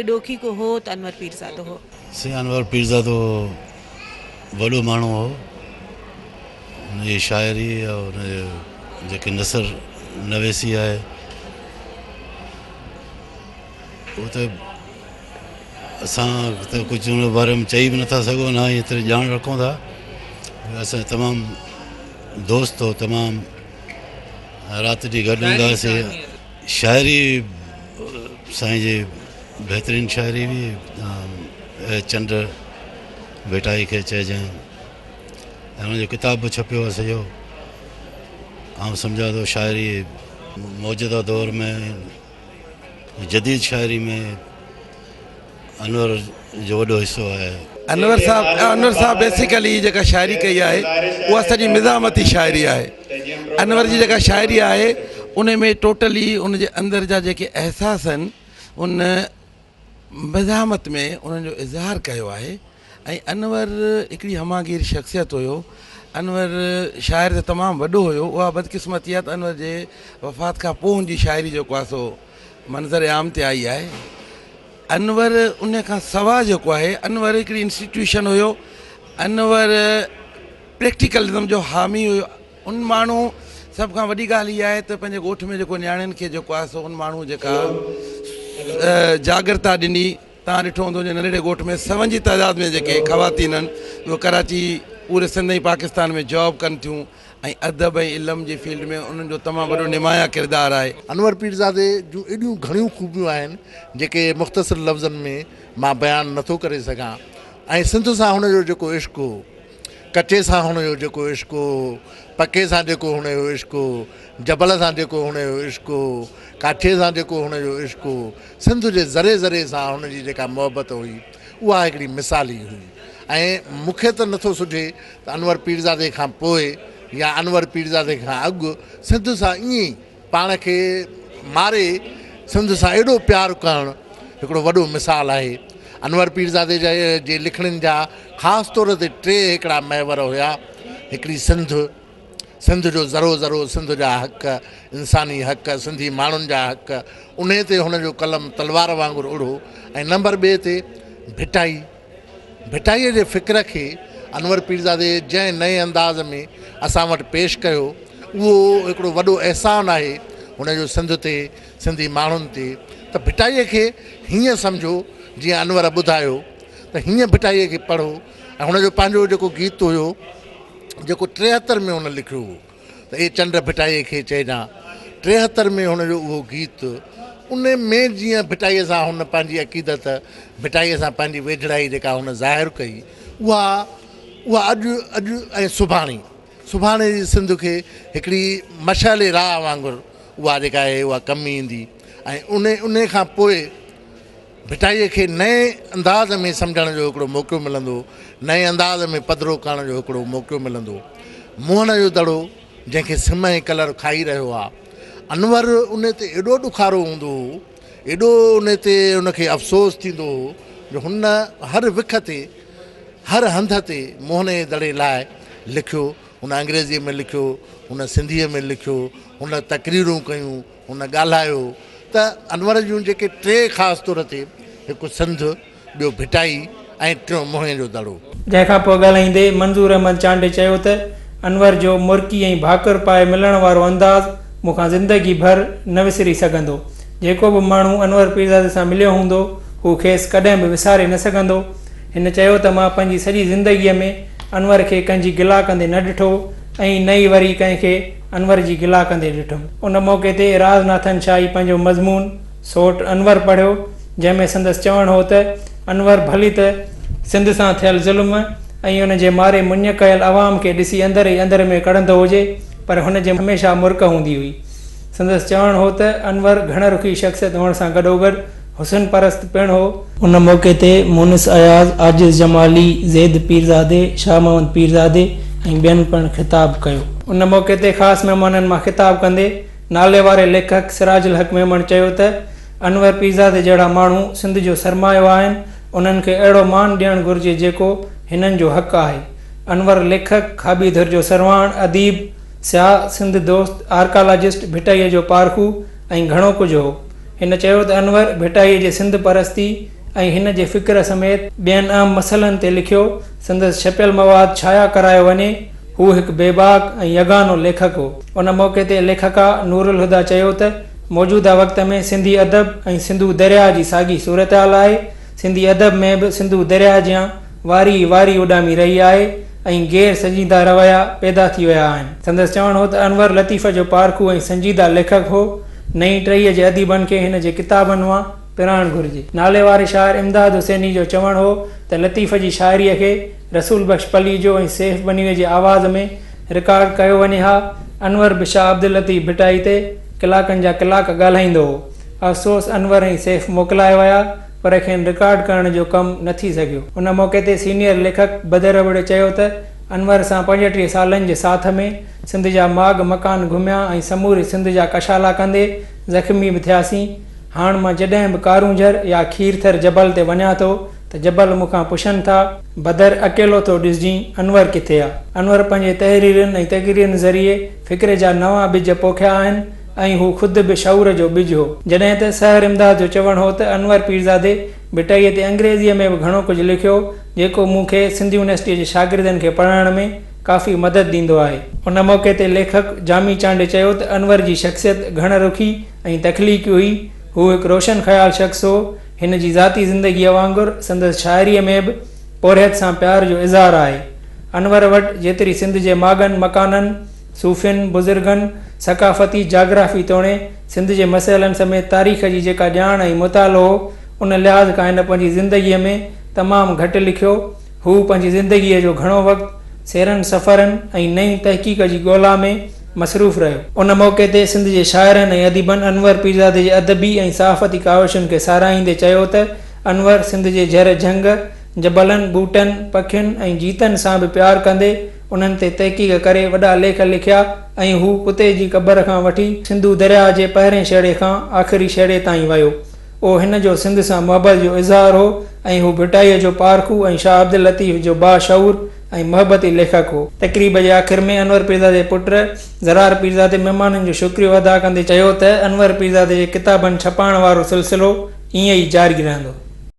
ڏوکي ڪو هو ته انور پيرزادو هو. سائين انور پيرزادو وڏو ماڻهو هو. هن جي شاعري ۽ هن جو جيڪي نثر نويسي آهي اهو ته اسان ته ڪجهه ان باري ۾ چئي به نٿا سگهون نه ئي ايتري ڄاڻ رکون ٿا. اسان جو تمام دوست هو، تمام رات ڏينهن گڏ هوندا هئاسين. شاعري سائين جي بهترين شاعري هئي. اي چنڊ ڀٽائي کي چئجانء ۽ ان جو ڪتاب به ڇپيو آهي سڄو. آئون سمجهان ٿو شاعري موجوده دور ۾ جديد شاعري ۾ انور جو وڏو حصو آهي. انور صاحب انور صاحب بيسيڪلي جيڪا شاعري ڪئي آهي اها سڄي مزاحمتي شاعري آهي. انور جي جيڪا شاعري آهي ان ۾ ٽوٽلي ان جي اندر جا جيڪي احساس آهن ان مزاحمت ۾ انهن جو اظهار ڪيو آهي ۽ انور هڪڙي همانگير شخصيت هيو. انور شاعر ته تمام وڏو هيو. اها بدقسمتي آهي ته انور جي وفات کان پوء هن جي شاعري جيڪو آهي سو منظر عام تي آئي آهي. انور ان کان سوا جيڪو آهي انور هڪڙي انسٽيٽيوشن هيو. انور پريڪٽيڪلزم جو حامي هيو. ان ماڻهو سڀ کان وڏي ڳالهه اها آهي ته پنهنجي ڳوٺ ۾ جيڪو نياڻين کي جيڪو آهي سو ان ماڻهو جيڪا جاڳرتا ڏني. توهان ڏٺو هوندو جو ننڍڙي ڳوٺ ۾ سون جي تعداد ۾ جيڪي خواتين آهن اهي ڪراچي پوري سنڌ ۽ پاڪستان ۾ جاب ڪن ٿيون ۽ ادب ۽ علم جي فيلڊ ۾ انهن جو تمام وڏو نمايان ڪردار آهي. انور پيرزادي جون ايڏيون گهڻيون خوبيون آهن جيڪي مختصر لفظن ۾ مان بيان نٿو ڪري سگهان ۽ سنڌ سان هن جو جيڪو عشق هو، ڪچي سان هن جو جيڪو عشق هو، پڪي سان جيڪو هن جو عشق هو، جبل سان جيڪو هن جو عشق هو، ڪاٺي سان جيڪو هن جو عشق هو، سنڌ جي ذري ذري سان هن جي جيڪا محبت هئي اها هڪڙي مثالي هئي ۽ مون کي ته نٿو سجهي ته انور پيرزادي کان پوء يا انور پيرزادي کان اڳ سنڌ سان ائين پاڻ کي ماري سنڌ سان ايڏو پيار ڪرڻ هڪڙو وڏو مثال آهي. انور پيرزادي جي لکڻين جا خاص طور تي ٽي هڪڙا محور هيا، هڪڙي سنڌ، سنڌ جو ذرو ذرو، سنڌ جا حق، انساني حق، سنڌي ماڻهن جا حق، انهي تي هن جو قلم تلوار وانگر اڙهو ۽ نمبر ٻئي تي ڀٽائي، ڀٽائيء جي فڪر کي انور پيرزادي جنهن نئين انداز ۾ اسان وٽ پيش ڪيو، اهو هڪڙو وڏو احسان آهي هن جو سنڌ تي، سنڌي ماڻهن تي ته ڀٽائيء کي هيئن سمجهو جيئن انور ٻڌايو ته هيئن ڀٽائيء کي پڙهو ۽ هن جو پنهنجو جيڪو گيت هيو جيڪو 73 ۾ هن لکيو هو. ته اي چنڊ ڀٽائيء کي چئجان. 73 ۾ هن جو اهو گيت، ان ۾ جيئن ڀٽائيء سان هن پنهنجي عقيدت، ڀٽائيء سان پنهنجي ويجهڙائي جيڪا هن ظاهر ڪئي، اها اها اڄ اڄ ۽ سڀاڻي، سڀاڻي جي سنڌ کي هڪڙي مشعل راهه وانگر اها جيڪا آهي اها ڪم ايندي ۽ ان انهيء کان پوء ڀٽائيء کي نئين انداز ۾ سمجهڻ جو هڪڙو موقعو ملندو، نئين انداز ۾ پڌرو ڪرڻ جو هڪڙو موقعو ملندو. موهن جو دڙو جنهن کي سم ۽ ڪلر کائي رهيو آ. انور ان تي ايڏو ڏکارو هوندو هو، ايڏو ان تي ان کي افسوس ٿيندو هو جو هن هر وک تي، هر هنڌ تي موهن جي دڙي لاء لکيو. هن انگريزيء ۾ لکيو، هن سنڌيء ۾ لکيو، هن تقريرون ڪيون. هن ڳالهايو ته انور جون جيڪي ٽي خاص طور تي هڪ سنڌ، ٻيو ڀٽائي ۽ ٽيون موهين جو دڙو. جنهن کان پوء ڳالهائيندي منظور احمد چانڊيي چيو ته انور جو مرڪي ۽ ڀاڪر پائي ملڻ وارو انداز مون کان زندگي ڀر نه وسري سگهندو. جيڪو به ماڻهو انور پيرزادي سان مليو هوندو هو کيس ڪڏهن به وساري نه سگهندو. هن چيو ته مان پنهنجي سڄي زندگيء ۾ انور کي ڪنهن جي گلا ڪندي نه ڏٺو ۽ نه ئي وري ڪنهن کي انور جي گلا ڪندي ڏٺم. ان موقعي تي راز ناٿن شاهي پنهنجو مضمون سوٽ انور پڙهيو، جنهن ۾ سندس چوڻ هو ته انور ڀلي ته سنڌ سان ٿيل ظلم ۽ ان جي ماري مڃ ڪيل عوام کي ڏسي اندر ئي اندر ۾ ڪڙهندو هجي پر هن جي هميشه مرڪ هوندي هئي. سندس چوڻ هو ته انور گهڻ رخي شخصيت هئڻ سان گڏوگڏ حسن پرست پڻ هو. ان موقعي تي مونس اياز، عاجز جمالي، زيد پيرزادي، شاهه محمد پيرزادي ۽ ٻين پڻ خطاب ڪيو. ان موقعي تي خاص مهمانن مان خطاب ڪندي نالي واري ليکڪ سراج الحق ميمڻ چيو ته انور پيرزادي جهڙا ماڻهو سنڌ جو سرمايو آهن، انهن کي اهڙو مان ڏيڻ گهرجي جيڪو هنن جو حق آهي. انور ليکڪ، کاٻي ڌر جو سرواڻ، اديب، سياح، سنڌ دوست، آرڪالاجسٽ، ڀٽائيء جو پارکو ۽ گهڻو ڪجهه هو. هن چيو ته انور ڀٽائيء جي سنڌ پرستي ۽ هن جي فڪر سميت ٻين اهم مسئلن تي لکيو، سندس ڇپيل مواد شايع ڪرايو وڃي، هو هڪ بيباڪ ۽ يگانو ليکڪ هو. ان موقعي تي ليکڪا نورالهديٰ چيو ته موجوده وقت ۾ سنڌي ادب ۽ سنڌو درياء جي ساڳي صورتحال آهي، سنڌي ادب ۾ به سنڌو درياء جيان واري ئي واري اڏامي رهي آهي ۽ غير سنجيده رويا پيدا ٿي ويا آهن. سندس چوڻ هو ته انور لطيف جو پارکو ۽ سنجيده ليکڪ هو، نئين ٽهيء جي اديبن کي هن جي ڪتابن مان پرائڻ گهرجي. ناليواري شاعر امداد حسيني جو چوڻ هو ته لطيف جي شاعريء کي رسول بخش پليجو ۽ سيف ٻنوي جي آواز ۾ رڪارڊ ڪيو وڃي ها. انور به شاهه عبداللطيف ڀٽائي تي ڪلاڪن جا ڪلاڪ ڳالهائيندو هو. افسوس انور ۽ سيف موڪلائي ويا پر کين رڪارڊ ڪرڻ جو ڪم نه ٿي سگهيو. ان موقعي تي سينيئر ليکڪ بدر ابڙي چيو ته انور سان 35 سالن جي ساٿ ۾ سنڌ جا ماڳ مڪان گهميا ۽ سموري سنڌ جا ڪشالا ڪندي زخمي به ٿياسين. هاڻ مان جڏهن به ڪارونجهر يا کيرٿر جبل تي وڃان ٿو ته جبل مون کان پڇن ٿا، بدر اڪيلو ٿو ڏسجين، انور ڪٿي آ؟ انور پنهنجي تحريرن ۽ تقريرن ذريعي فڪر جا نوان ٻج پوکيا آهن ۽ هو خود به شعور جو ٻج هو. جڏهن ته سحر امداد جو چوڻ هو ته انور پيرزادي ڀٽائيء تي انگريزيء ۾ به گهڻو ڪجهه لکيو، جيڪو مون کي سنڌ يونيورسٽيء جي شاگردن کي پڙهائڻ ۾ ڪافي مدد ڏيندو آهي. ان موقعي تي ليکڪ جامي چانڊيي چيو ته انور جي شخصيت گهڻ رخي ۽ تخليقي هئي، هو هڪ روشن خيال شخص هو، هن جي ذاتي زندگيء وانگر سندس شاعريء ۾ به پورهيت سان پيار جو اظهار آهي. انور وٽ جيتري سنڌ جي ماڳن مڪانن، صوفين، بزرگن، ثقافتي، جاگرافي توڻي سنڌ جي مسئلن سميت تاريخ جي جيڪا ڄاڻ ۽ مطالعو هو، ان لحاظ کان هن پنهنجي زندگيء ۾ تمام گهٽ لکيو. هو پنهنجي زندگيء جو گهڻو وقت سيرن سفرن ۽ نئين تحقيق جي ڳولا ۾ مصروف رهيو. ان موقعي تي سنڌ جي شاعرن ۽ اديبن انور پيرزادي جي ادبي ۽ صحافتي ڪاوشن کي ساراهيندي چيو ته انور سنڌ جي جهر جهنگ، جبلن، ٻوٽن، پکين ۽ جيتن سان به پيار ڪندي انهن تي تحقيق ڪري وڏا ليک لکيا ۽ هو ڪتي جي قبر کان وٺي سنڌو درياهه جي پهرين شيڙي کان آخري شيڙي تائين ويو. اهو هن جو سنڌ سان محبت جو اظهار هو ۽ هو ڀٽائيء جو پارکو ۽ شاهه عبداللطيف جو باشعور ۽ محبتي ليکڪ هو. تقريب جي آخر ۾ انور پيرزادي جي پٽ زرار پيرزادي مهمانن جو شڪريو ادا ڪندي چيو ته انور پيرزادي جي ڪتابن ڇپائڻ وارو سلسلو ائين ئي جاري رهندو.